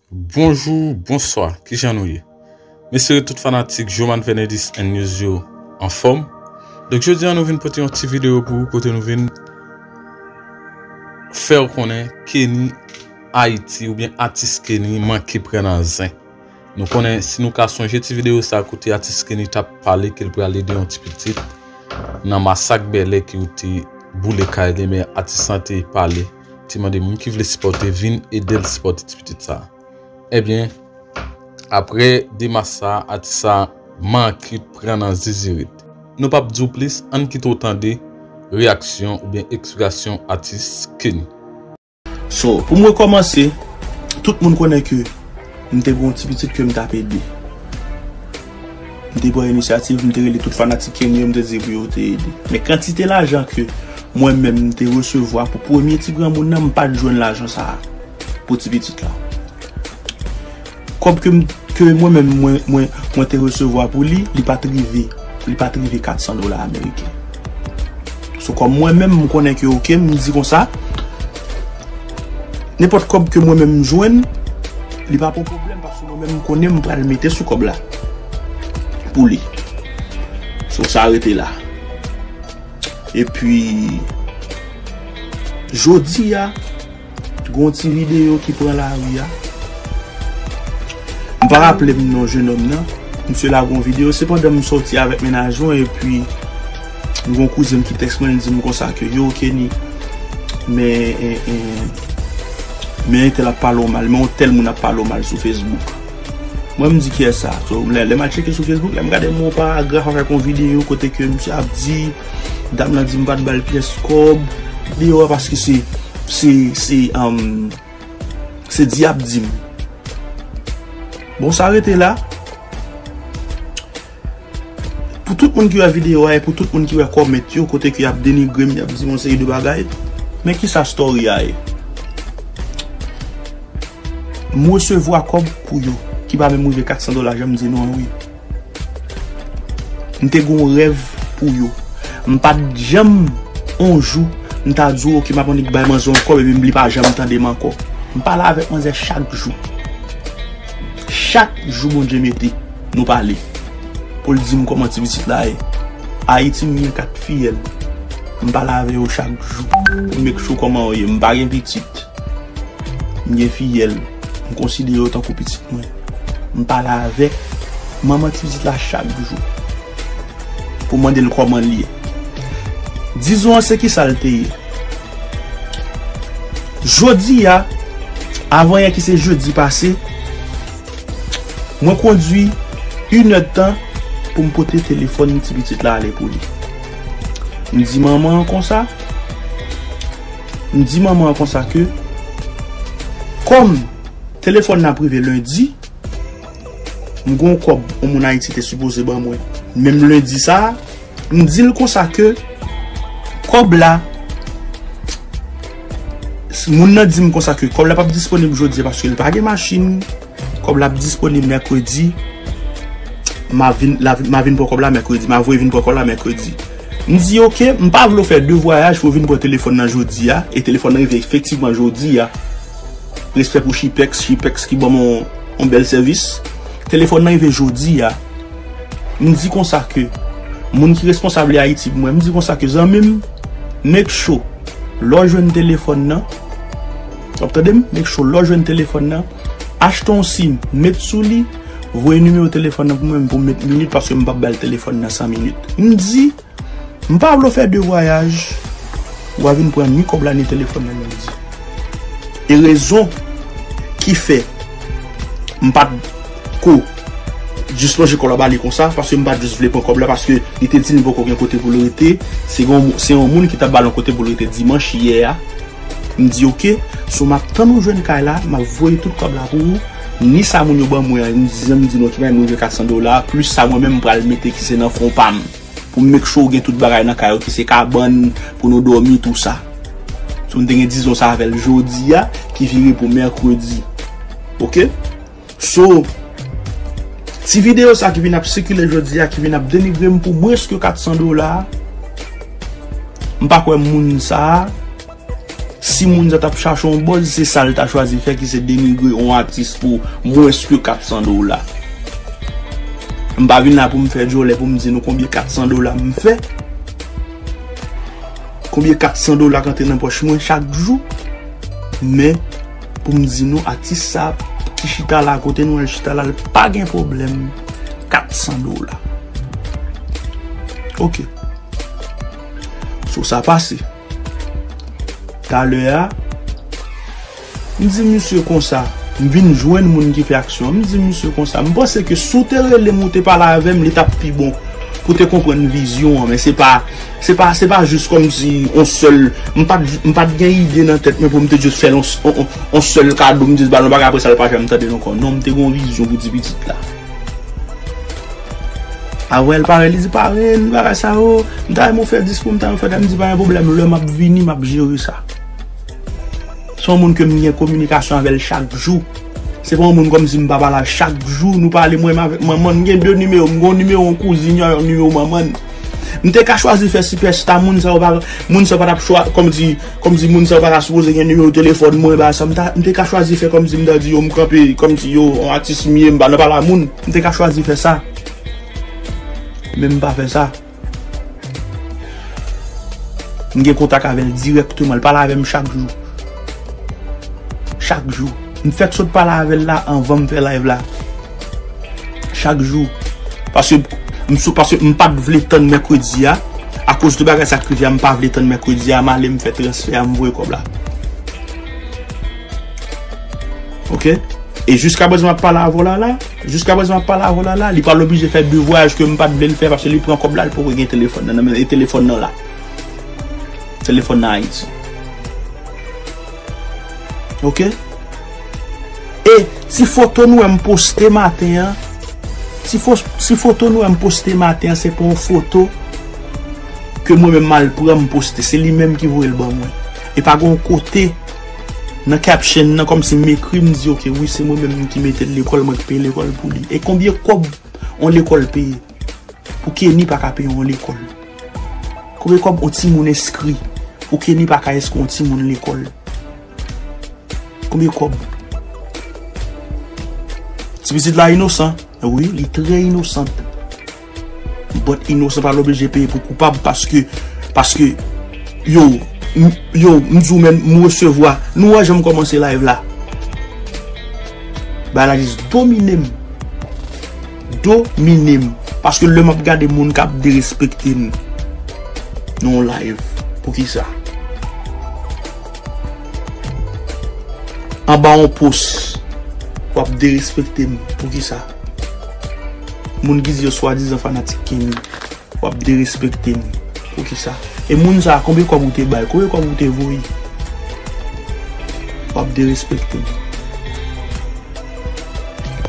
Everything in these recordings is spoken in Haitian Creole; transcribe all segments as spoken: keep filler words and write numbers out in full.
Bonjou, bonswa, kijan nou ye? M espere tout fanatik Joman Fernandez and News yo anfòm. Donk, jodi a nou vin pote yon ti videyo pou ou kote nou vin fè w konnen Kenny Haiti oubyen atis Kenny manke pran nan zen. Nou konnen, si nou ka sonje ti videyo sa kote atis Kenny t ap pale ke l pral ede yon ti pitit nan masak bèlè ke yo te boule kay li, men atis lan te pale, te mande moun ki vle sipòte vin ede l sipòte ti pitit sa. Ebyen, apre demach sa, atis sa manke pran nan zizirit. Nou p ap di w plis, ann kite w tande reyaksyon oubyen eksplikasyon atis Kenny. So, pou mwen kòmanse, tout moun konnen ke m te gen yon ti pitit ke m t ap ede. M te pran inisyativ, m te rele tout fanatik Kenny yo, m te di pou yo te ede. Men kantite lajan ke mwen menm m te resevwa pou premye ti granmoun nan, m pa t jwenn lajan sa a pou ti pitit la. Kòb ke m, ke mwen menm mwen, mwen, mwen te resevwa pou li, li pa t rive, li pa t rive kat san dola ameriken. So, kòm mwen menm, m konnen ke oke, m di konsa, nenpòt kòb ke mwen menm m jwenn, li pa pon pwoblèm, paske mwen menm m konnen m pral mete sou kòb la pou li. So, sa rete la. Epi, jodi a, gen yon ti videyo ki pran lari a. M pa raple m non jenòm nan. Misye lage yon videyo. Se pandan m sòti avèk mennaj mwen, epi m gen yon kouzen m ki tèks mwen, li di m konsa ke, "Yo, Kenny, men, en, en, men entèl ap pale w mal, men yon tèl moun ap pale w mal sou Facebook." Mwen, m di, "Kiyès sa?" So, lè, lè m al tcheke sou Facebook, lè m gade m wè yon paragraf avèk yon videyo kote ke misye ap di, dam lan di m pa t ba l pyès kòb. Videyo a, paske se, se, se, um, se dyab di m. Bon, sa rete la. Pou tout moun ki wè videyo a e pou tout moun ki wè kòmant yo, kote ke y ap denigre m, y ap di m yon seri de bagay, men kisa story a ye? M resevwa kòb pou yo, ki pa menm rive kat san dola, jan m di nou an, wi. M te gen yon rèv pou yo. M pa t janm, yon jou, m ta di w, "Oke, m ap annik bay manzè yon kòb," epi m, li pa janm tande m ankò. M pale avèk manzè chak jou. Chak jou Bondye mete, nou pale. Pou l di m kòman ti pitit la ye. Ayiti, m gen kat fiyèl. M pale avè yo chak jou. Pou m make sure kòman yo ye. M pa gen pitit. M gen fiyèl. M konsidere yo tankou pitit mwen. M pale avèk manman ti pitit la chak jou. Pou mande l kòman l ye. Dizon an se kisa l te ye. Jodi a, avan yè ki se jedi pase, mwen kondwi inèdtan pou m pote telefòn ti pitit la ale pou li. M di manman an konsa, m di manman an konsa ke, kòm telefòn nan ap rive lendi, m gen yon kòb yon moun Ayiti te sipoze ban mwen menm lendi sa a, m di l konsa ke kòb la, moun nan di m konsa ke kòb la p ap disponib jodi a paske l pa gen machin, kòb la ap disponib mèkredi, m a vin, la, m a vin pran kòb la mèkredi, m a voye vin pran kòb la mèkredi. M di, "Oke, m pa vle w fè de vwayaj pou w vin pran telefòn nan jodi a," e telefòn nan rive efektivman jodi a. Respè pou Chipex, Chipex ki ban m yon, yon bèl sèvis. Telefòn nan rive jodi a. M di konsa ke moun ki responsab li Ayiti pou mwen, m di konsa ke zanmi m, make sure lè w jwenn telefòn nan, w ap tande m, make sure lè w jwenn telefòn nan, achte yon sim, met sou li, voye nimewo telefòn nan pou mwen, pou m met minit, paske m p ap ba l telefòn nan san minit. M di, M pa vle w fè de vwayaj, w a vin pran ni kòb la ni telefòn nan lendi. E rezon ki fè m pa t ko jis lonje kòb la ba li konsa, paske m pa t jis vle pran kòb la, paske li te di li poko gen kote pou l rete. Se yon, se yon moun ki t ap ba l yon kote pou l rete dimanch yè a. M di, "Oke, so m ap tann ou jwenn kay la, m ap voye tout kòb la pou ou. Ni sa moun yo ban mwen an," m di, m di, "Non, ki pa m rive kat san dola, plis sa mwen menm m pral mete ki se nan fon pa m." Pou m make sure w gen tout bagay nan kay ou, ki se kabann pou nou dòmi, tou sa. So, m te gen dizon sa avè l jodi a, ki vire pou mèkredi. Oke? So, ti videyo sa ki vin ap sikile jodi a, ki vin ap denigre m pou mwens ke kat san dola, m pa kwè moun sa a, Si moun sa t ap chache yon buzz, se sa l ta chwazi fè, ki se denigre yon atis pou mwens ke kat san dola. M pa vin la pou m fè djòlè pou m di nou konbyen kat san dola m fè. Konbyen kat san dola k antre nan pòch mwen chak jou. Men, pou m di nou, atis sa ki chita la, kote nou al chita la, l pa gen pwoblèm. Kat san dola. Ok. So sa pase. Talè a, m di misye konsa, m vin jwenn moun ki fè aksyon an. M di misye konsa, m panse ke si w te rele m, ou te pale avè m, li t ap pi bon pou te konprann vizyon an. Men se pa, se pa, se pa jis kòmsi on sèl, m pa t, m pa t gen ide nan tèt mwen pou m te jis fè l on, on, on, on sèl kado, m di l ba l yon bagay, apre sa l pa janm tande l ankò. Non, m te gen yon vizyon pou ti pitit la. Avè l pare, li di, "Parenn, bagay sa yo, m ta renmen w fè dis pou m, ta renmen w fè dat." M di, "Pa gen pwoblèm, lè m ap vini, m ap jere sa." Se yon moun ke m gen kominikasyon avè l chak jou. Se pa yon moun kòmsi m pa pale avè l chak jou, nou pale mwen menm avèk manman l. M gen de nimewo, m gen yon nimewo yon kouzin, yon nimewo manman l. M te ka chwazi fè sipèsta moun sa yo pa, moun sa yo pa t ap chwa, kòmsi, kòmsi moun sa yo pa ta sipoze gen nimewo telefòn mwen, bagay sa, m ta, m te ka chwazi fè kòmsi m ta di yo, m kanpe, kòmsi yo, yon atis m ye, m pa nan pale a moun. M te ka chwazi fè sa. Men m pa fè sa. M gen kontak avè l dirèkteman. L pale avè m chak jou. Chak jou. M fèk sot pale avè l la anvan m fè live la. Chak jou. Paske m sou, paske m pa t vle tann mèkredi a. Akoz de bagay sa k rive a, m pa vle tann mèkredi a. M ale m fè transfè a, m voye kòb la. Ok? E jiskaprezan m ap pale avè w la la, jiskaprezan m ap pale avè w la la, li pral oblije fè de vwayaj ke m pa t vle l fè paske li pran kòb la, li poko gen telefòn nan nan men l, e telefòn nan la. Telefòn nan Ayiti. Ok? E ti foto nou wè m poste maten an, ti fo-, ti foto nou wè m poste maten an, se pa yon foto ke mwen menm m al pran m poste, se li menm ki voye l ban mwen. E pa gen yon kote nan caption nan kòmsi m ekri, m di, "Ok, wi, se mwen menm ki mete l lekòl, mwen ki peye lekòl pou li." E konbyen kòb yon lekòl peye? Pou Kenny pa ka peye yon lekòl. Konbyen kòb yon timoun enskri? Pou Kenny pa ka enskri yon timoun lekòl. Konbyen kòb? Ti pitit la inosan. Wi, li trè inosan. But inosan pa oblije peye pou koupab paske, paske, yo, m, yo, m di w menm, m resevwa. Nou wè jan m kòmanse live la. Bagay la jis domine m. Domine m. Paske lè m ap gade moun k ap derespekte m nan yon live. Poukisa? Anba yon post, w ap derespekte m. Poukisa? Moun ki di yo swadizan fanatik Kenny, w ap derespekte m. Poukisa? E moun sa a, konbyen kòb ou te bay? Konbyen kòb ou te voye? W ap derespekte m.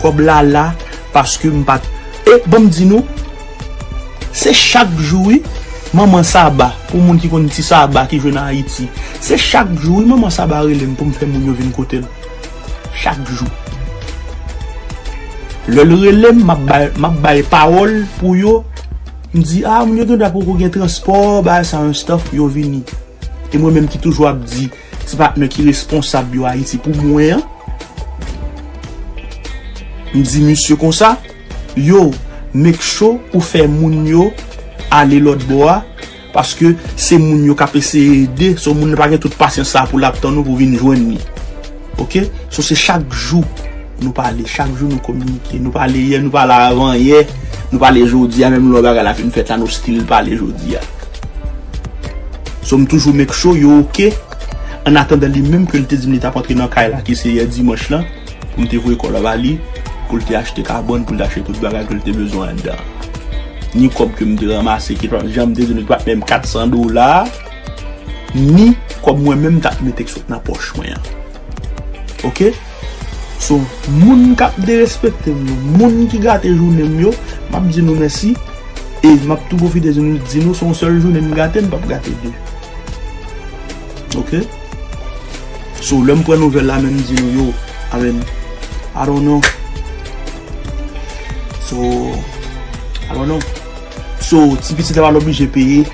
Kòb la la, paske m pa t, e ban m di nou, se chak jou, wi, manman Saba, pou moun ki konn ti Saba ki jwe nan Ayiti, se chak jou, wi, manman Saba rele m pou m fè moun yo vin kote l. Chak jou. Lè l rele m, m ap bay, m ap bay pawòl pou yo. M di, "Ah, moun yo gen dwa poko gen transpò, bagay sa, yon stuff, yo vini." E mwen menm ki toujou ap di, ti patnè ki responsab yo Ayiti pou mwen an, m di misye konsa, "Yo, make sure ou fè moun yo ale lòt bò a, paske se moun yo k ap eseye ede, so moun nan pa gen tout pasyans sa pou l ap tann ou pou vin jwenn li." Ok? So se chak jou nou pale, chak jou nou kominike. Nou pale yè, nou pale avan yè, nou pale jodi a, menm lè bagay la fin fèt la, nou still pale jodi a. So m toujou make sure yo ok. An atandan li menm ke l te di m li t ap antre nan kay la ki se yè dimanch lan, pou m te voye kòb la ba li, pou l te achte kabòn, pou l te achte tout bagay ke l te bezwen anndan. Ni kòb ke m te ranmase, ki pa, jan m te di nou, ki pa t menm kat san dola, ni kòb mwen menm m t ap mete k sot nan pòch mwen an. Ok? So, moun k ap derespekte m yo, moun ki gate jounen m yo, m ap di nou mèsi. E m ap tou pwofite di nou, di nou se yon sèl jounen m gate, m p ap gate de. Ok? So, lè m pran nouvèl la, men m di nou, yo, I mean, I don't know. So, I don't know. So, ti pitit la pa oblije peye.